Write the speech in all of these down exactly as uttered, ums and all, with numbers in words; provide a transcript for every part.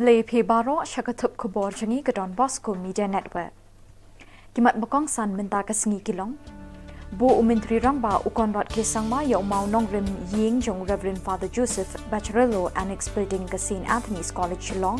Lei phi baroh sha ka thup khubor jong ngi ka Don Bosco Media Network. Ki mat ba kongsan mynta ka sngi ki long: Buh u Myntri Rangbah u Conrad K Sangma ïa u mawnongrim ïing jong u Reverend Father Joseph Bacharello, Annex Building ka Saint Anthony's College Shillong.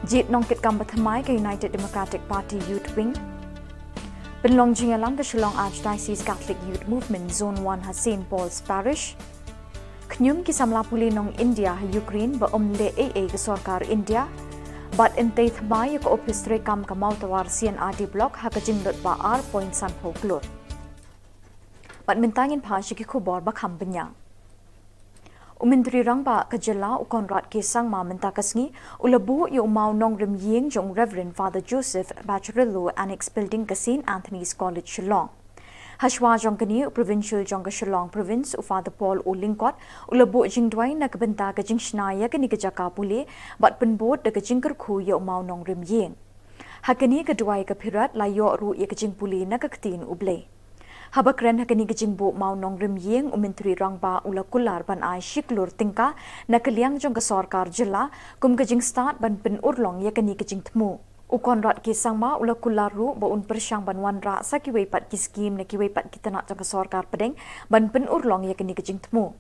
Jied nongkitkam ba thymmai ka United Democratic Party Youth Wing. Pynlong jingïalang ka Shillong Archdiocese Catholic Youth Movement Zone one ha Saint Paul's Parish. Khñium ki samla pule nong India ha Ukraine ba ym leh ei ei ka sorkar India. Bad yn tei thymmai ïa ka ophis treikam ka Mawtawar C&RD Block ha ka jinglut ba ar point sanphew klur. Bad mynta ngin phai sha ki khubor ba kham bniah. U Myntri Rangbah ka jylla u Conrad K Sangma mynta ka sngi u la buh ïa u mawnongrim ïing jong u Reverend Father Joseph Bacharello, Annex Building ka Saint Anthony's College Shillong. Hashwa jong kane, u Provincial jong ka Shillong Province u Father Paul O Lyngkot u la buh jingduwai na ka bynta ka jingshna ïa kane ka jaka pule bad pynbud da ka jingkyrkhu ïa u mawnongrim ïing. Ha kane ka duwai ka phirat la ïoh ruh ïa ka jingpule na ka ktien U Blei. Haba kren ha kane ka jingbuh mawnongrim ïing, u Myntri Rangbah u la kular ban ai shi klur tyngka na ka liang jong ka sorkar jylla kum ka jingstad ban pynurlong ïa kane ka jingthmu. U Conrad K Sangma u la kular ruh ba un pyrshang ban wanrah sa kiwei pat ki skim na kiwei pat ki tnat jong ka sorkar pdeng ban pynurlong ïa kane ka jingthmu.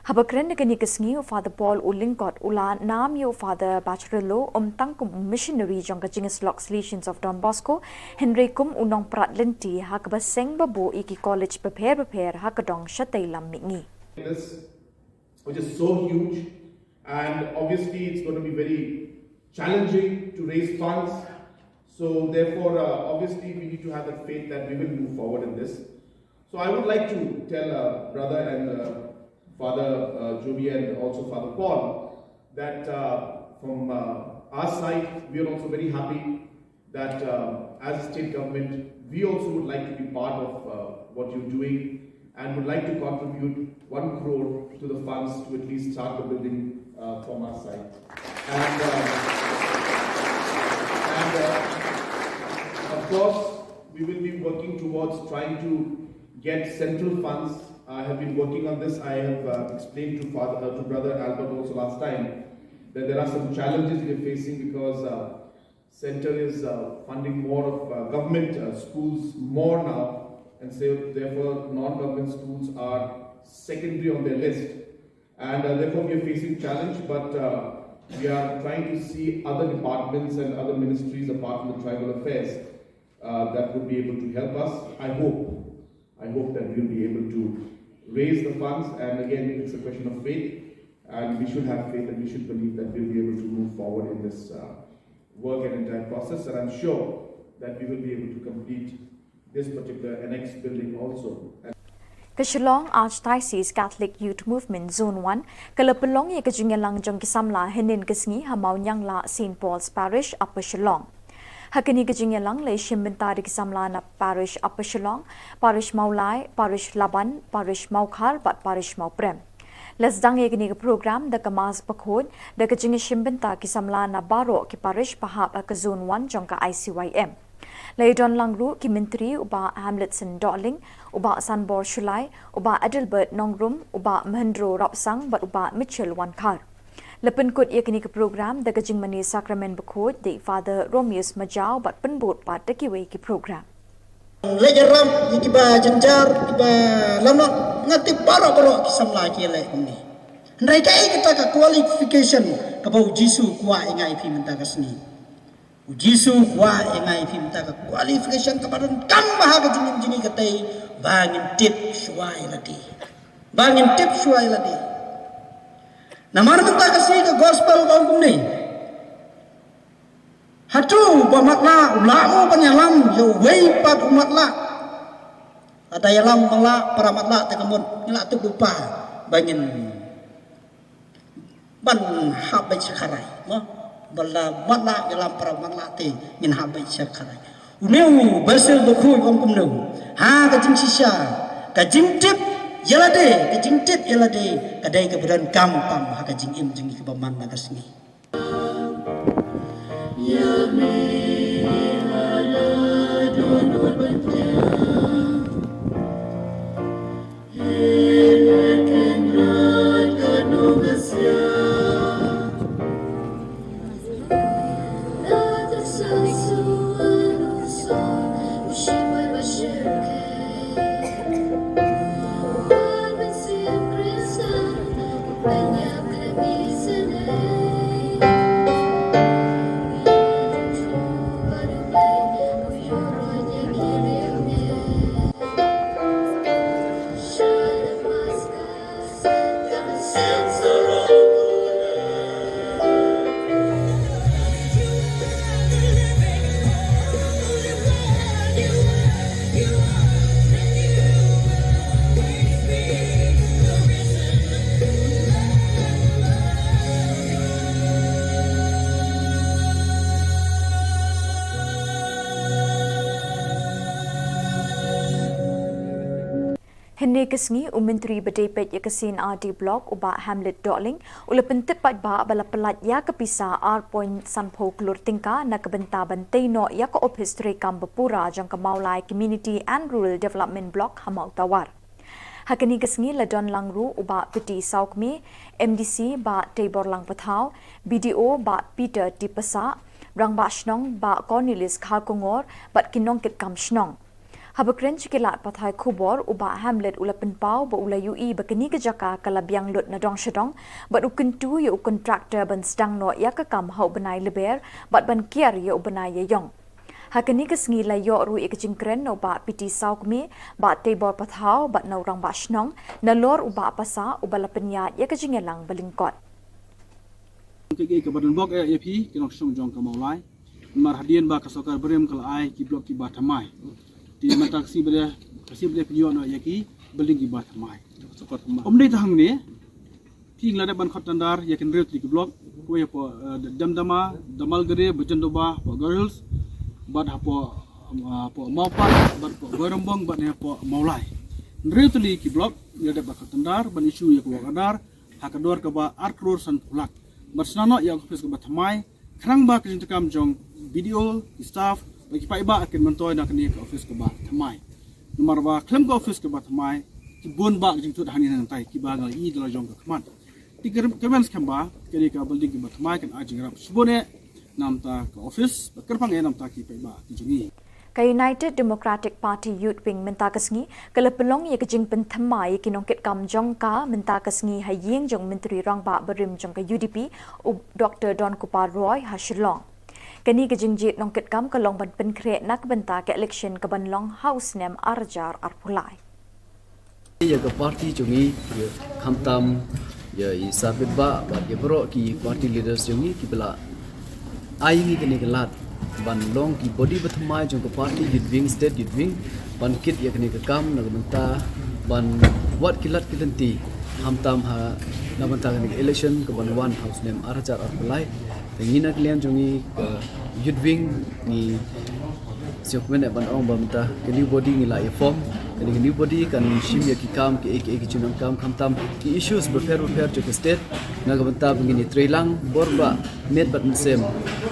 Haba kren ha kane ka sngi, u Father Paul O Lyngkot u la nam ïa u Father Bacharello ym tang kum u missionary jong ka Jingïasyllok Salesians of Don Bosco, hynrei kum u nongprat lynti ha kaba seng ba buh ïa ki college bapher bapher ha ka dong shatei lam mihngi. This, which is so huge, and obviously it's going to be very challenging to raise funds. So therefore, uh, obviously we need to have that faith that we will move forward in this. So I would like to tell, uh, Brother and, uh, Father, uh, Joby and also Father Paul that, uh, from, uh, our side, we are also very happy that, uh, as a state government, we also would like to be part of, uh, what you're doing and would like to contribute one crore to the funds to at least start the building, uh, from our side. And, uh, and, uh, of course, we will be working towards trying to get central funds. I have been working on this. I have, uh, explained to Father, uh, to Brother Albert also last time that there are some challenges we are facing because, uh, center is, uh, funding more of, uh, government, uh, schools more now, and so therefore non-government schools are secondary on their list. And, uh, therefore we are facing challenge, but, uh, we are trying to see other departments and other ministries apart from the tribal affairs, uh, that would be able to help us. I hope, I hope that we'll be able to raise the funds. And again, it's a question of faith, and we should have faith and we should believe that we'll be able to move forward in this, uh, work and entire process. And I'm sure that we will be able to complete this particular annex building also. Ka Shillong Archdiocese Catholic Youth Movement Zone one ka la pynlong ïa ka jingïalang jong ki samla hynnin ka sngi ha Mawnianglah Saint Paul's Parish, Upper Shillong. Ha kane ka jingïalang la ïashim bynta da ki samla na Parish Upper Shillong, Parish Mawlai, Parish Laban, Parish Mawkhar bad Parish Mawprem. La sdang ïa kane ka program da ka Mass Bakhuid, da ka jingïashim bynta ki samla na baroh ki parish ba hap ha ka Zone one jong ka I C Y M. La ïadon lang ruh ki myntri, u Bah Hamletson Dohling, u Bah Sanbor Shullai, u Bah Adelbert Nongrum, u Bah Mhendro Rapsang bad u Bah Mitchell Wankhar. La pynkut ïa kane ka program da ka jingmane sakramen bakhuid da i Father Romius Majaw bad pynbud pat da kiwei ki program. Leh ïarap ïa kiba jynjar, kiba lanot, nga tip baroh baroh ki samla ki leh kumne. Hynrei kaei kata ka qualification kaba U Jisu u kwah ïa nga ïa phi mynta ka sngi. U Jisu u kwah ïa nga ïa phi mynta ka qualification kaba donkam bha ha ka jingim jong ngi katei, ba ngin tip shuwa ïa lade. Ba ngin tip shuwa ïa lade. Namar mynta ka sngi ka gospel ka ong kumne. Hato ba matlah u lah mo ban ïalam ïa uwei pat u matlah? Lada ïalam matlah, para matlah te ka mut ngi lah tip lypa ba ngin ban hap beit sha kharai, mo? Ba la matlah ïalam para matlah te ngin hap beit sha kharai. Une u Basil Bakhuid u ong kumne, ha ka jingshisha, ka jingtip ïa lade, ka jingtip ïa lade ka dei kaba donkam tam ha ka jingim jong ngi kaba man la ka sngi. Hynne ka sngi u Myntri ba dei peit ïa ka C&RD Block u Bah Hamlet Dohling u la pyntip paidbah ba la pyllait ïa ka pisa ar point sanphew klur tyngka na ka bynta ban tei noh ïa ka ophis treikam ba pura jong ka Mawlai Community and Rural Development Block ha Mawtawar. Ha kane ka sngi la don lang ruh u Bah Piti Sawkmie, MDC Bah Teiborlang Pathaw, BDO Bah Peter T Passah, Rangbah Shnong Bah Cornelius Kharkongor bad ki nongkitkam shnong. Haba kren sha ki lad pathai khubor, u Bah Hamlet u la pynpaw ba u la ïohi ba kane ka jaka ka la biang lut na dong sha dong bad u kyntu ïa u kontraktor ban sdang noh ïa ka kam ha u bnai Lber bad ban kiar ïa u bnai Ïaïong. Ha kane ka sngi la ïoh ruh ïa ka jingkren na u Bah Piti Sawkmie, Bah Teibor Pathaw bad na u Rangbah Shnong nalor u Bah Passah uba la pynïaid ïa ka jingïalang ba lyngkot. Ki, ki, kaba don bok, eh, ïa phi ki nongshong jong ka Mawlai. Namar hadien ba ka sorkar barim ka la ai ki block kiba thymmai, te mynta ka sngi ba dei, ka sngi ba dei pynïoh noh ïa ki building kiba thymmai. Sorkar thymmai. Ym dei tang hangne, phi la dep ban khot tender ïa ki hynriew tylli ki block, kawei hapoh, eh, Damdama, Damalgre, Bajandoba, hapoh Garo Hills, bad hapoh, eh, hapoh Mawpat, bad hapoh Goirombong, bad hapoh Mawlai. Hynriew tylli ki block la dep ban khot tender ban issue ïa ka work order ha ka dor kaba ar klur sanphew lak. Bad sdang noh ïa ka ophis kaba thymmai, khnang ba ka jingtrei kam jong BDO, ki staff bad ki paidbah kin myntoi na kane ka ophis kaba thymmai. Namar ba khlem ka ophis kaba thymmai, ki bun bah ki jingthut hangne hangtai kiba nga la ïohi da la jong ka khmat. Te kyrmen skhem ba kane ka building kaba thymmai kan ai jingïarap shibun eh na bynta ka ophis bad kyrpang eh na bynta ki paidbah ki jong ngi. Ka United Democratic Party Youth Wing mynta ka sngi ka la pynlong ïa ka jingpynthymmai ïa ki nongkitkam jong ka mynta ka sngi ha ïing jong u Myntri Rangbah barim jong ka UDP, u Doktor Donkupar Roy ha Shillong. Kane ka jingjied nongkitkam ka long ban pynkhreh na ka bynta ka election kaban long ha u snem ar hajar arphew lai. Ïa ka party jong ngi, ïa khamtam ïa i Sarbet Bah bad ïa baroh ki party leaders jong ngi kiba la ai ngi kane ka lad ban long ki body ba thymmai jong ka party, Youth Wing, State Youth Wing, ban kit ïa kane ka kam na ka bynta ban wad ki lad ki lynti khamtam ha na ka bynta kane ka election kaban wan ha u snem ar hajar arphew lai. Te ngi na ka liang jong ngi ka Youth Wing ngi sngewkmen eh ban ong ba mynta ka new body ngi la ïa form. Kane ka new body kan shim ïa ki kam kiei kiei ki jingdonkam khamtam ki issues bapher bapher jong ka state na ka bynta ba ngin ïa trei lang bor ba met bad mynsiem,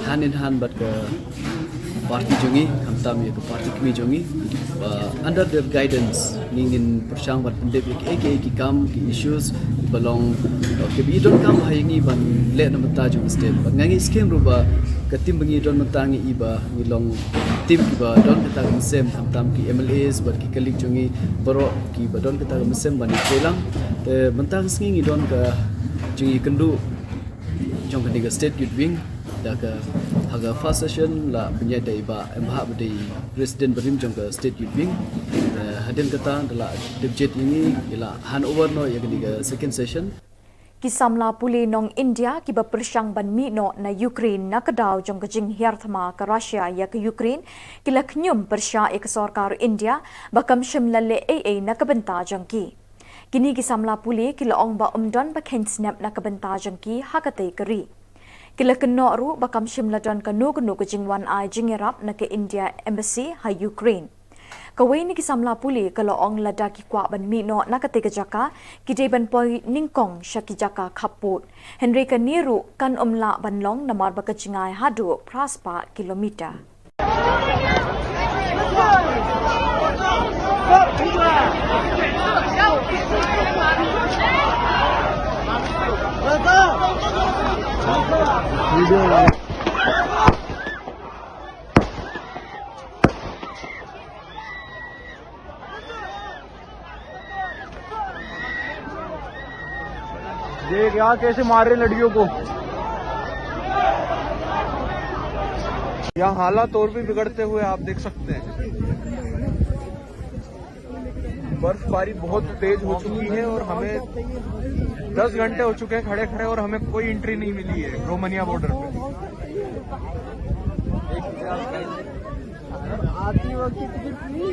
hand in hand bad ka party jong ngi, khamtam ïa ka party kmie jong ngi. Ba under their guidance ngi ngin pyrshang ban pyndep ïa kiei kiei ki kam ki issues ba long, uh, kiba i donkam ha ïa ngi ban leh na bynta jong ka state. Bad nga ngeit skhem ruh ba ka team ba ngi don mynta ngi i ba ngi long team kiba don kata ka mynsiem khamtam ki MLAs bad ki colleague jong ngi baroh kiba don kata ka mynsiem ban ïa trei lang. Te mynta ka sngi ngi don ka jingïakynduh jong kane ka State Youth Wing da ka ha ka first session la pynïaid da i Bah M. Bhah ba dei President barim jong ka State Youth Wing. Eh, hadien kata da la dep jied ïa ngi, ïa la hand over noh ïa kane ka second session. Ki samla pule nong India kiba pyrshang ban mih noh na Ukraine na ka daw jong ka jinghiar thma ka Russia ïa ka Ukraine ki la khñium pyrshah ïa ka sorkar India ba kam shym la leh ei ei na ka bynta jong ki. Kine ki samla pule ki la ong ba ym don ba kheiñ snep na ka bynta jong ki ha katei ka ri. Ki la kynnoh ruh ba kam shym la don kano kano ka jingwan ai jingïarap na ka India Embassy ha Ukraine. Kawei na ki samla pule ka la ong lada ki kwah ban mih noh na katei ka jaka ki dei ban poi nyngkong sha ki jaka khappud. Hynrei kane ruh kan ym lah ban long namar ba ka jngai haduh phra spah kilometer. देख यार, कैसे मार रहे लड़कियों को। यहाँ हालात और भी बिगड़ते हुए आप देख सकते हैं। बर्फबारी बहुत तेज हो चुकी है और हमें दस घंटे हो चुके हैं खड़े खड़े और हमें कोई एंट्री नहीं मिली है रोमानिया बॉर्डर पे। आती वो कितनी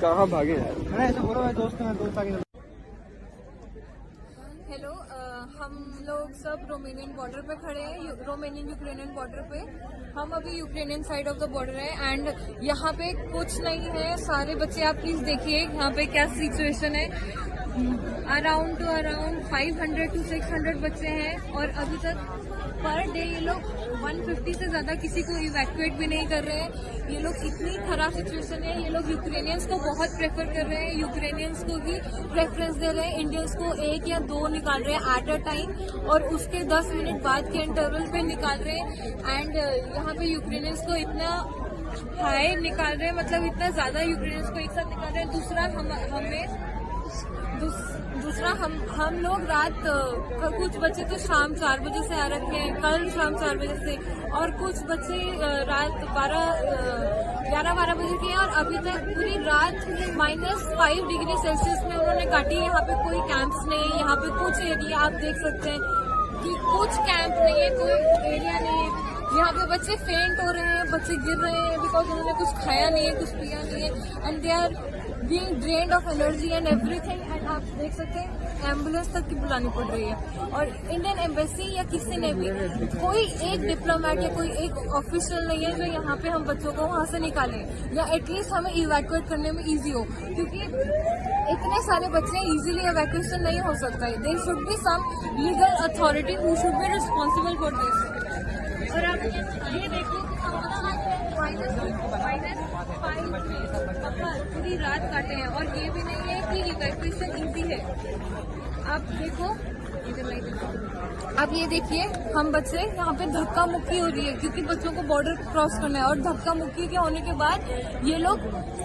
कहाँ भागे यार? हेलो, अ, हम हम लोग सब रोमेनियन बॉर्डर पे खड़े हैं, रोमेनियन यूक्रेनियन बॉर्डर पे। हम अभी यूक्रेनियन साइड ऑफ द बॉर्डर है एंड यहाँ पे कुछ नहीं है। सारे बच्चे, आप प्लीज देखिए यहाँ पे क्या सिचुएशन है। Around to around five hundred to six hundred बच्चे हैं और अभी तक पर डे ये लोग वन फिफ्टी से ज्यादा किसी को इवैक्यूएट भी नहीं कर रहे हैं। ये लोग इतनी खराब सिचुएशन है। ये लोग यूक्रेनियंस को बहुत प्रेफर कर रहे हैं, यूक्रेनियंस को भी प्रेफरेंस दे रहे हैं, इंडियंस को एक या दो निकाल रहे हैं एट अ टाइम, और उसके दस मिनट बाद के इंटरवल पे निकाल रहे हैं। एंड यहाँ पे यूक्रेनियंस को इतना हाई निकाल रहे हैं, मतलब इतना ज्यादा यूक्रेनियंस को एक साथ निकाल रहे हैं। दूसरा हम हमें दूस, दूसरा हम हम लोग रात अ, क- कुछ बच्चे तो शाम चार बजे से आ रखे हैं, कल शाम चार बजे से, और कुछ बच्चे अ, रात बारह ग्यारह बारह बजे के हैं और अभी तक पूरी रात माइनस फाइव डिग्री सेल्सियस में उन्होंने काटी। यहाँ पे कोई कैंप्स नहीं है, यहाँ पे कुछ एरिया आप देख सकते हैं कि कुछ कैंप नहीं है, कोई एरिया नहीं है। यहाँ पे बच्चे फेंट हो रहे हैं, बच्चे गिर रहे हैं बिकॉज उन्होंने कुछ खाया नहीं है, कुछ पिया नहीं है, and they are being drained of energy and everything। And आप देख सकते हैं एम्बुलेंस तक की बुलानी पड़ रही है। और इंडियन एम्बेसी या किसी ने भी, कोई एक डिप्लोमेट या कोई एक ऑफिशियल नहीं है जो यहाँ पे हम बच्चों को वहाँ से निकालें या एटलीस्ट हमें इवैक्यूएट करने में इजी हो, क्योंकि इतने सारे बच्चे इजीली इवैक्यूएशन नहीं हो सकता है। There should be some legal authority who should be responsible for this। और आप ये देखो, माइनस माइनस फाइव में पूरी रात काटे हैं और ये भी नहीं है कि इवैक्यूएशन इजी है। आप देखो, आप ये देखिए, हम बच्चे यहाँ पे धक्का मुक्की हो रही है क्योंकि बच्चों को बॉर्डर क्रॉस करना है और धक्का मुक्की के होने के बाद ये लोग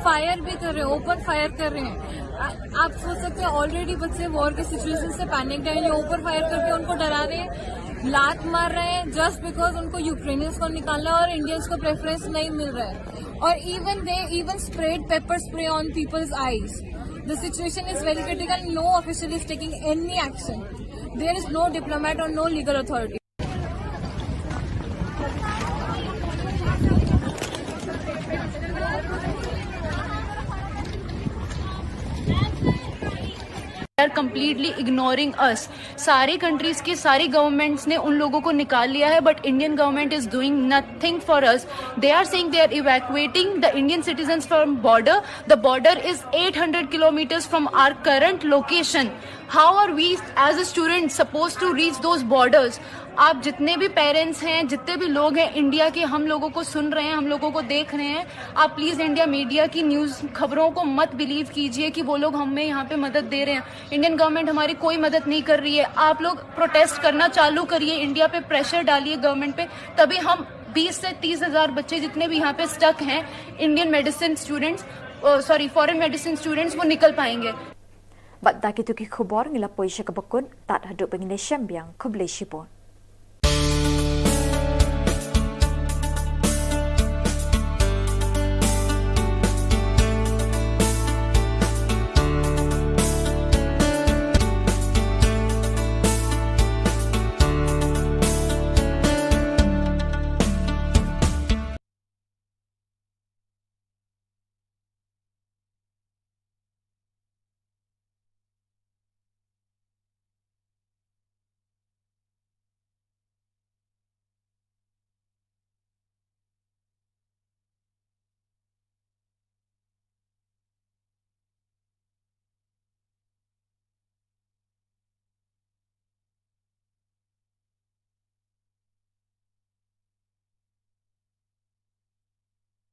फायर भी कर रहे हैं, ओपन फायर कर रहे हैं। आ- आप सोच सकते हैं ऑलरेडी बच्चे वॉर के सिचुएशन से पैनिक है, ये ओपन फायर करके उनको डरा रहे हैं, लात मार रहे हैं जस्ट बिकॉज उनको यूक्रेनियंस को निकालना है और इंडियंस को प्रेफरेंस नहीं मिल रहा है। और even they even sprayed pepper spray on people's eyes। The situation is very critical. No official is taking any action. There is no diplomat or no legal authority. They are completely ignoring us। सारी कंट्रीज की सारी गवर्नमेंट्स ने उन लोगों को निकाल लिया है, but Indian government is doing nothing for us। They are saying they are evacuating the Indian citizens from border। The border is eight hundred kilometers from our current location। How are we as a student supposed to reach those borders? आप जितने भी पेरेंट्स हैं, जितने भी लोग हैं इंडिया के, हम लोगों को सुन रहे हैं, हम लोगों को देख रहे हैं, आप प्लीज इंडिया मीडिया की न्यूज खबरों को मत बिलीव कीजिए कि वो लोग हमें यहाँ पे मदद दे रहे हैं। इंडियन गवर्नमेंट हमारी कोई मदद नहीं कर रही है। आप लोग प्रोटेस्ट करना चालू करिए, इंडिया पे प्रेशर डालिए गवर्नमेंट पे, तभी हम बीस से तीस हजार बच्चे जितने भी यहाँ पे स्टक हैं, इंडियन मेडिसिन स्टूडेंट्स, सॉरी, फॉरेन मेडिसिन स्टूडेंट्स, वो निकल पाएंगे। Bad da kito ki khubor ngi la poi sha kaba kut, tad haduh ba ngin ïashem biang, khublei shibun.